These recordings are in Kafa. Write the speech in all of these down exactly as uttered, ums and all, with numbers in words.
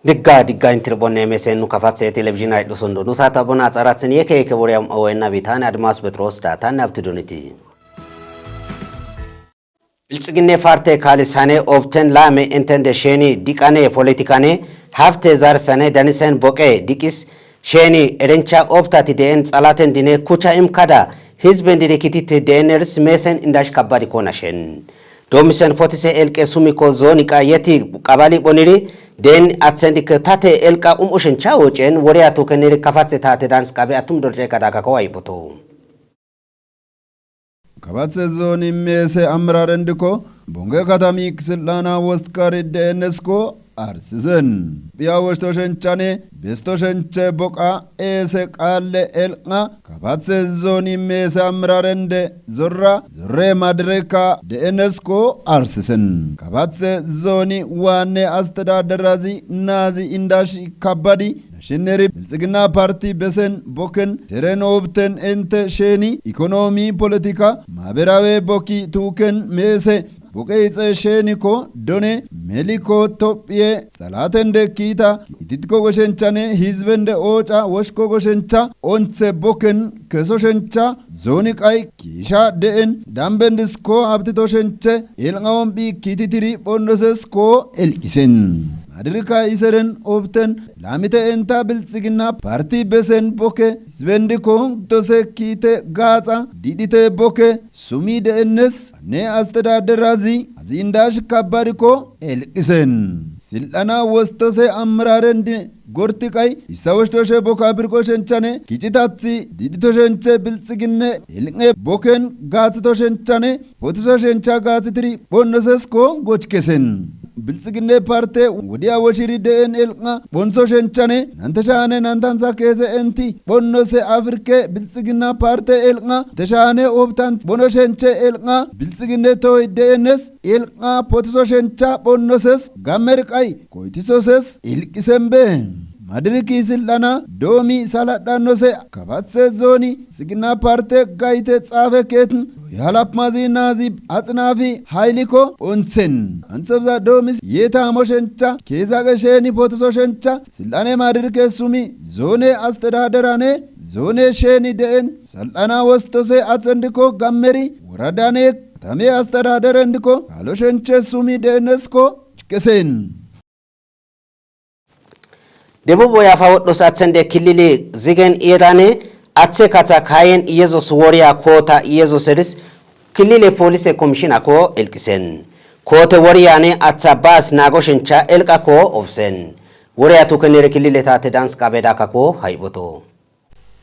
Digga digga intiri bonne mesen nu kafatse televizhin aydhusundo. Nu sata bona atsaratsini yeke yeke wori am awenna bitane Admas Petros da tanne abtuduniti. Bilxiginne parte kalisane obten lame entende sheni diqane politikane hafte zarfane danisen boqe diqis sheni erencha obtati deen tsalaten dine kucha imkada hizben dirikitite deen eris mesen indash kabadi kona shen. Domisen potise elqe sumiko zoni qa yeti qabali boniri deen atsendik tate elqa um ushencha wochen wori atukeniri kafatse tate dans qabe atum dorje kada kako ayboto. Kabatse zoni mese amrarendiko bonge katami silxana wostkari deenesko arsizen. Biya wosto shenchane besto shenche boqa ese qalle elqa kabatse zoni mese amrarende zorra zorre madreka deenesko arsizen. Kabatse zoni waanne astedaderazi nazi indash kabadi nashinneri bilxigina parti besen boken seren obten ente sheni ekonomi politika maaberawe bokki tuken mese boqe ixe sheniko done meliko tophiye xalaten dekkita kititko goshenchane hizbende oca woshko goshencha onthe boken keso shencha zoni qay kiisha deen dambendisko abtito shenche elqawon bi kititiri bondosesko elqisen. Madirka iseren obten lamite enta bilxigina parti besen boke hizbendiko tose kiite gaaxa didite boke sumi deennes ne astedaderazi azi indash kabadiko elqisen. Silxana wostose amrarendine gorti qay issa woshtoshe boka birqo shenchane kicitathi didito shenche bilxiginne elqe boken gaathito shenchane potiso shencha gaathitiri bonnosesko gochkesen. Bilxiginne parte wodiya woshiri deen elqa bonso shenchane nanteshane nantantha keese enti bonnose afirke bilxigina parte elqa teshane obtan bono shenche elqa bilxiginne toy deennes elqa potiso shencha bonnoses gammer qay koytisoses ilqisembe. Madiriki silxana doomi saladhanose kabatse zoni sigina parte gayte xaafe keetin yalapmazi nazi axinafi hayliko onthen anthobza doomis yeeta hamo shencha keezaqe sheni potiso shencha silxane madirike sumi zone astedadera ne zone sheni deen salxana wostose athendiko gammeri woradane katame astedadere ndiko kalo shenche sumi deenesko chikesen. Debubo yafa wodhos athende kilili zigen irane athe katha kayen Yesus woriya kota Yesus eris kilile polise komishina ko elqisen. Kote woriyane atha bas nago shencha elqa ko obsen. Woriya tukenere kilile tate dans qabe dakako hayboto.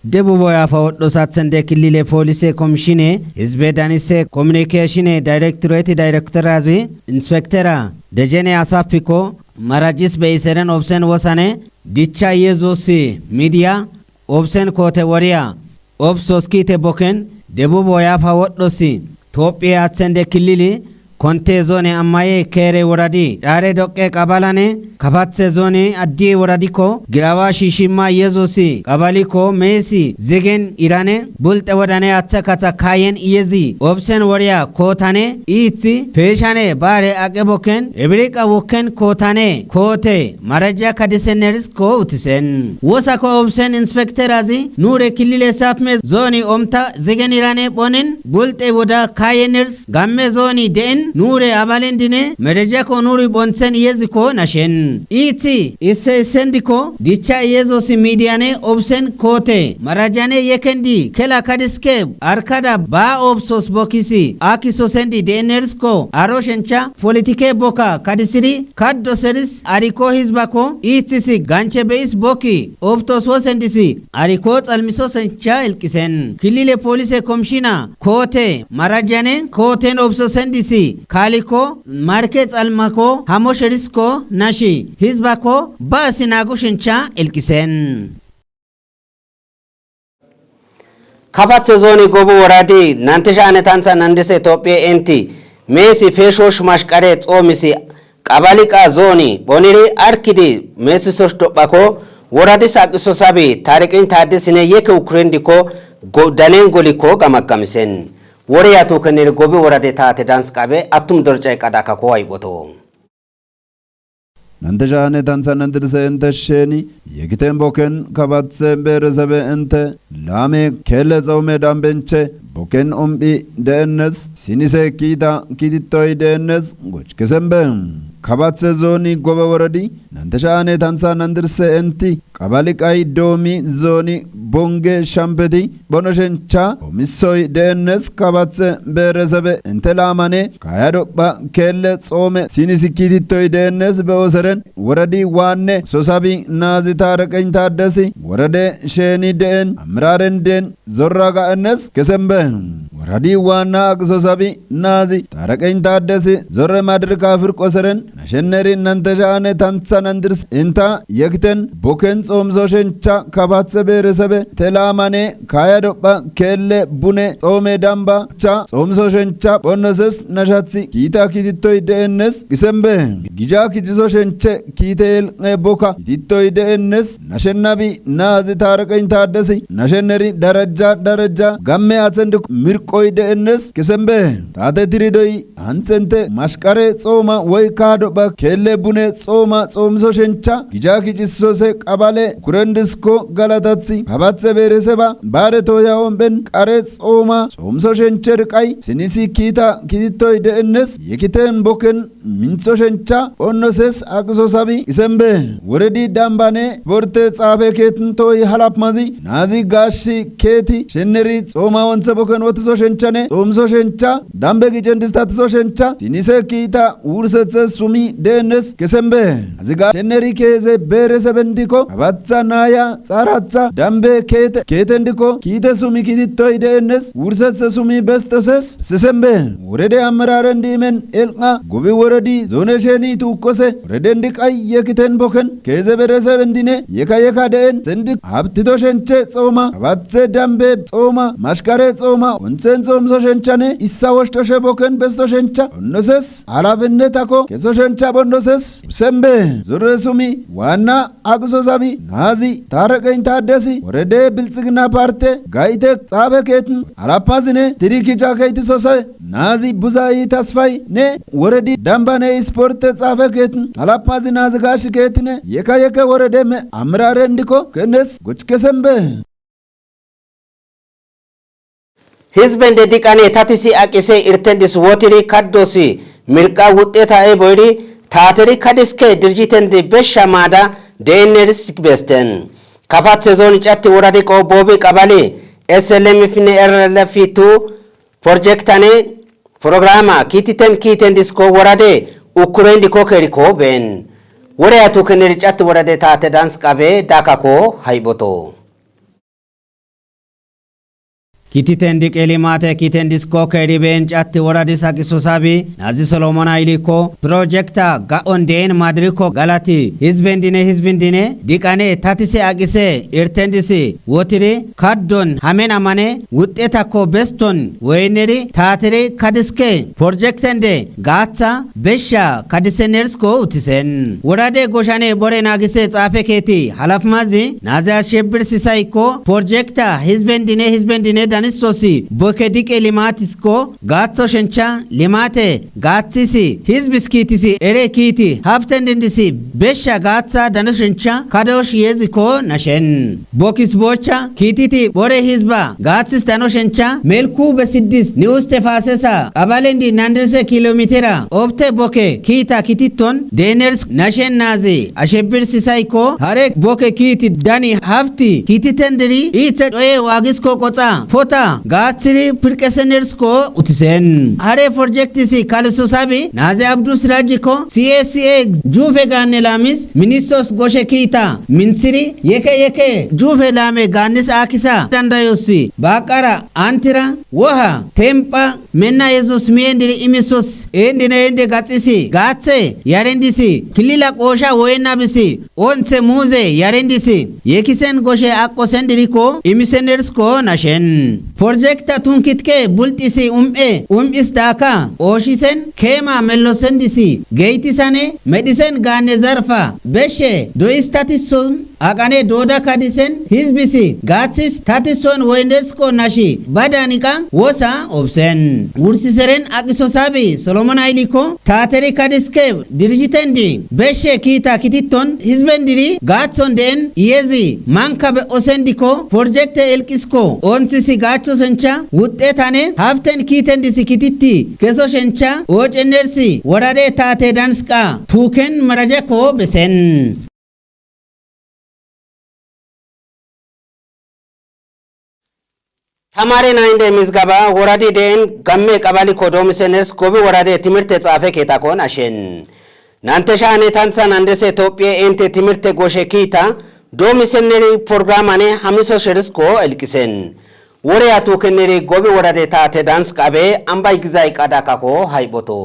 Debubo yafa wodhos athende kilile polise komishine hizbe danise komunikeshine dayrektoreti dayrekterazi inspektera Dejene Asafiko marajis be iseren obsen wosane dicha Yesus midiya obsen kote woriya obsos kite boken Debubo yafa wodhosi Tophiye athende kilili konte zone ammaye kere woradi dare doqqe qabalane kapathe zone addi woradiko girawa shishima Yesusi qabaliko meesi zigen irane bulxe wodane atha katha kayen iyezi obsen woriya kotane iithi peeshane bare aqe boken ebiriqa wokken kotane kote maraja kadiseneris ko utisen. Wosa ko obsen inspekterazi nure kilile sapme zoni omta zigen irane bonin bulxe woda kayeners gamme zoni deen nure abalendine merejako nuri bonthen yeziko nashen. Iti isse issendiko dicha Yesus midiyane obsen kote marajane yekendi kela kadiske arkada ba obsos bokisi akiso sendi deenersko aro shencha politike boka kadisiri kaddo seris ariko hizbako itisi ganche beis boki obtos wosendisi ariko xalmiso sencha elqisen. Kilile polise komishina kote marajane koten obso sendisi kaliko marke xalmako hamo sherisko nashi hizbako ba sinago shencha elqisen. Kapathe zoni gobu woradi nantesha ane tantha nandise Tophiye enti meesi peshosh mashqare xoomisi qabaliqa zoni boniri arkidi meesi sosh dophako woradis aqiso sabi tariqin taaddisine yeke ukurendiko go-, danen goliko gamaggamisen. Wore yatu kenir gobi worade taate dans qabe attum dorcay qadaka ko ayboto. nante sha'ane tantha nandirse inte sheni, yekiten boken kabathe beeresebe inte laame keelle xoome dambenche boken um'i de'ennes sinise kiita kiitittoy de'ennes gochkesembe. Kabathe zooni gobe woredi nante sha'ane tantha nandirse inti qabali qay doomi zooni bonge shampeti bono shencha omisoy de'ennes kabathe beeresebe inte laamane kaya dopha keelle xoome sinisi kiitittoy de'ennes be'ooseren woredi waanne sosabi naazi taaraqen taaddesi worede sheeni de'en amiraren deen zorra ga'ennes kesembe. Woredi waanna aqisosabi naazi taaraqen taaddesi zorre madirka firqoseren nashenneri nante sha'ane tantha nandirs inta yekiten boken xoomso shencha kabathe beeresebe te laamane kaya dopha keelle bune xoome damba cha xoomso shencha phonnoses nashathi kiita kiitittoy de'ennes gisembe. Gija kichiso shenche kiite yelqe boka kiitittoy de'ennes nashennabi naazi taaraqen taaddesi nashenneri darajja darajja gamme athendik mirqoy de'ennes gisembe. Taate tiridoy hanthente mashqare xooma woy kaado ba keelle bune xooma xoomso shencha gija kicisose qabale kurendisko galatathi kabathe beereseba baare tooya omphen qare xooma xoomso shenche riqay sinisi kiita kiitittoy de'ennes yekiten boken mintho shencha phonnoses aqisosabi isembe. Woredi dambane borte xaafe keetin tooy halapmazi naazi gash keeti shenneri xooma wonthe boken wotiso shenchane xoomso shencha dambe gicen distatiso shencha sinise kiita wursethe sumi de'ennes kesembe. Aziga shenneri keeze beerese bendikko abatha naaya xaaratha dambe keete keetendikko kiite sumi kiitittoy de'ennes wursethe sumi bestoses sisembe. Worede amiraren diimen elqa gobi woredi zoone sheni tuukkose woredendi qay yekiten boken keeze beerese bendine yeka yeka de'en sendik habtito shenche xooma abathe dambe xooma mashkare xooma onthen xoomso shenchane issa woshtoshe boken besto shencha phonnoses halafinnetako keso shencha phonnoses sembe. Zore sumi waanna aqisosabi naazi taaraqen taaddesi worede bilxigina parte gayte xaafe keetin halapazine tiri kicha keytisose naazi buzayi tasfay ne woredi dambane isporte xaafe keetin halapazi naazi gash keetine yeka yeke worede me amirarendikko kenes gochkesembe. Hizben de diqane tatisi aqise irtendis wotiri kaddosi mirqa wuxxeta e boyri taateri kadiske dirjitendi beshsha maada de'enneris besten. Kapathe zooni catti woradi qo boobi qabali S L M F ne R L F two porjektane programa kiititen kiiten disko worade ukkurendi kokeriko been. Wore atu keneri catti worade taate dans qabe dakako hayboto. Kititen diqe limate kiten disko keri been catti woradis aqiso sabi nazi Solomona iliko projekta ga'on deen madiriko galati hizben dine hizbin dine diqane tatise aqise irtendisi wotiri kaddon hamen amane wuxxetakko beston woyneri taatiri kadiske projektende gaatha beshsha kadisenersko utisen. Worade goshane bore naagise xaafe keeti halafmazi naze ashebir sisayko projekta hizben dine hizben dine danisosi boke diqe limatisko gaatho shencha limate gaathisi hizbis kiitisi ere kiiti haften dindisi beshsha gaatha dano shencha kadosh yeziko nashen. Bokis bocha kiititi bore hizba gaathis dano shencha melku besiddis ni'us tefaasesa qabalendi nandirse kilomitera obte boke kiita kititton deeners nashen naazi ashebir sisayko hare boke kiiti dani hafti kiititendiri iithe dhoye waagisko qoxa pota gaathiri pirqesenersko utisen. Hare projektisi kaliso sabi naazi Abdus Rajiko C A C A juufe gaanne laamis ministos goshe kiita minthiri yeke yeke juufe laame gaannis aakisa dandayosi baaqara antira woha tempa menna Yesus miyendiri imisos eendine eende gaxisi gaathe yarendisi kilila qoosha woyennabisi onthe muuze yarendisi yekisen goshe aqqosen diriko imisenersko nashen. Projekta tunkitke bulxisi um'e um'is daaka ooshisen keema mellosendisi geytisane medhisen gaanne zarfa beshe doyistatisson aqane dooda kadisen hizbisi gaathis tatisson woyndersko nashi badaniqa wosa obsen. Wursiseren aqiso sabi Solomon Ayliko taateri kadiske dirijitendi beshe kiita kititton hizbendiri gaathon de'en iyezi mankabe osendiko projekte elqisko onthisi gaachosencha wuxxetane haften kiitendisi kititti kesoshencha oocenersi worade taate dansqa tuuken marajeko besen. Tamare nayinde mizgaba woradi de'en gamme qabali kodoomiseners gobi worade timirte xaafe keetakon ashen. Nante shaane tantha nandese Tophiye ente timirte goshe kiita doomisenneri programane hamiso sherisko elqisen. Wore atukenneri gobi worade taate dansqabe ambay gizay qadakako hayboto.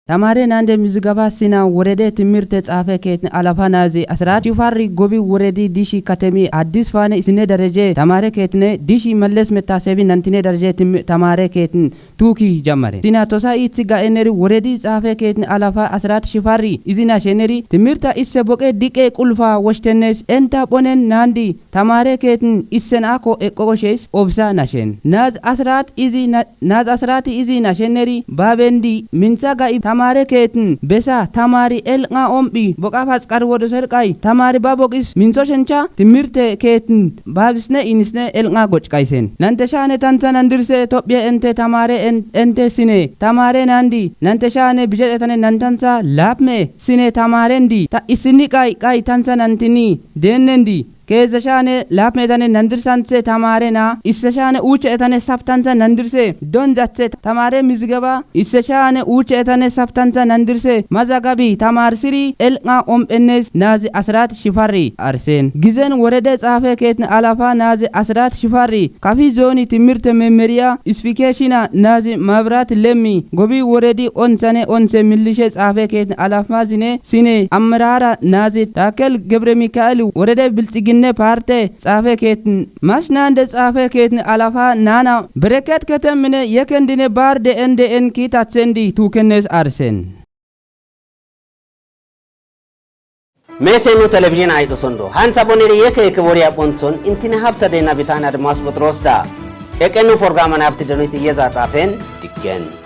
Tamare nande mizgaba sina worede timirte xaafe keetin alafa naazi asrat shifarri gobi woredi dishi katemi addis faane isine dereje tamare keetine dishi malles metasebi nantine dereje tim-, tamare keetin tuuki jammare. Sina tosa ithi ga'eneri woredi xaafe keetin alafa asrat shifarri izina sheneri timirta isse boqe diqe qulfa woshtennes enta phonen naandi tamare keetin issen akko eqqoqoshes obsa nashen. Naaz asrat izi na-, naaz asrati izi nasheneri babendi mintha ga'i tamare keetin besa tamari elqa omphi boqa pasqar wodo serqay tamari ba boqis mintho shencha timirte keetin babisne inisne elqa goccaysen. Nante shaane tantha nandirse Tophiye ente tamare en-, ente sine tamare naandi nante shaane bijet etane nantantha lapme sine tamarendi ta isini qay qay tantha nantini deennendi. Keezeshaane laapmeetane nandirsanthe tamaare naa isseshaane uuche etane saftantha nandirse donjathe tamare mizgaba isseshaane uuche etane saftantha nandirse mazagabi tamarsiri elqa omphennes naazi asrat shifarri arsen. Gizen worede xaafe keetin alafa naazi asrat shifarri kafi zooni timirte memeriya ispikeshina naazi mabrat lemmi gobi woredi onthane onthe millishe xaafe keetin alafazine sine amrara naazi Takel Gebre Mikael worede bilxiginne parte xaafe keetin mashnande xaafe keetin alafa naana bereket ketemmine yekendine bar de'en de'en kiitathen di tuukennes arsen. Meese nu televizhin aydhosondo hantha bonere yeke yeke woriya phonthon intine hapta dena bitane Admas Phoxirosda. Eqe nu programan hapti doniti yeza xaafen diggen.